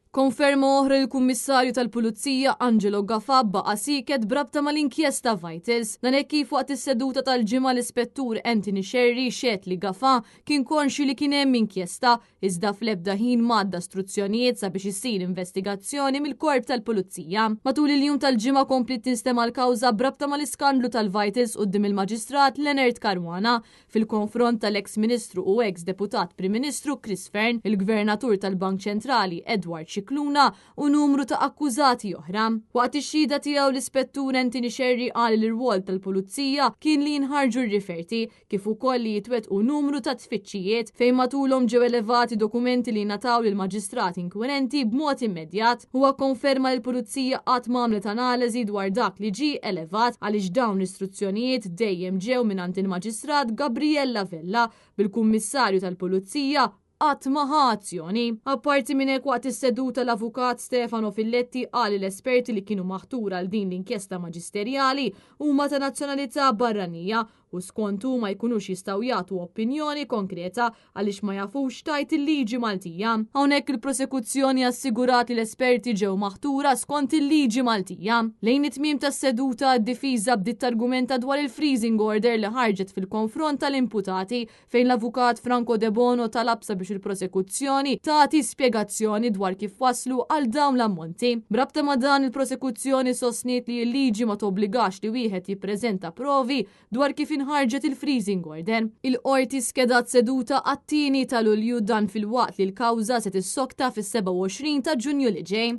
Konferma oħra li l-Kummissarju tal-Pulizija Angelo Gafà baqa' sieket b'rabta mal-inkjesta Vitals. Dan hekk kif waqt is-seduta tal-Ġimgħa l-Ispettur Anthony Scerri xehed li Gafà kien konxju li kien hemm inkjesta iżda fl-ebda ħin m'għadda struzzjonijiet sabiex issir investigazzjoni mill-Korp tal-Pulizija. Matul il-jum tal-Ġimgħa kompliet tinstema' l-kawża b'rabta mal-iskandlu tal-Vitals quddiem il-Maġistrat Leonard Caruana fil-konfront tal-eks Ministru u eks Deputat Prim Ministru Chris Fearne, il-Gvernatur tal-Bank Ċentrali Edward Scicluna u numru ta' akkużati oħra. Waqt ix-xhieda tiegħu l-Ispettur Anthony Scerri qal li l-irwol tal-Pulizija kien li jinħarġu r-riferti kif ukoll li jitwettqu numru ta' tfittxijiet fejn matulhom ġew elevati dokumenti li ngħataw lill-Maġistrat inkwirenti b'mod immedjat. Huwa kkonferma li l-Pulizija qatt m'għamlet analiżi dwar dak li ġie elevat għaliex dawn l-istruzzjonijiet dejjem ġew mingħand il-Maġistrat Gabriella Vella, bil-Kummissarju tal-Pulizija qatt ma ħa azzjoni. Apparti minn hekk waqt is-seduta l-Avukat Stefano Filletti qal li l-esperti li kienu maħtura għal din l-inkjesta maġisterjali huma ta' nazzjonalità barranija u skont hu ma jkunux jistgħu jagħtu opinjoni konkreta għaliex ma jafux x'tgħid il-liġi Maltija. Hawnhekk il-prosekuzzjoni assigurat li l-esperti ġew maħtura skont il-liġi Maltija. Lejn it-tmiem tas-seduta, d-difiża bdiet targumenta dwar il-freezing order li ħarġet fil-konfront tal-imputati fejn l-avukat Franco Debono talab sabiex il-prosekuzzjoni tagħti spjegazzjoni dwar kif waslu għal dawn l-ammonti. B'rabta ma' dan il-prosekuzzjoni sostniet li l-liġi ma tobbligax li wieħed jippreżenta provi dwar kif inħarġet il-freezing order. Il-Qorti skedat seduta għat-tieni ta' Lulju dan filwaqt li l-kawża se tissokta fis-27 ta' Ġunju li ġej.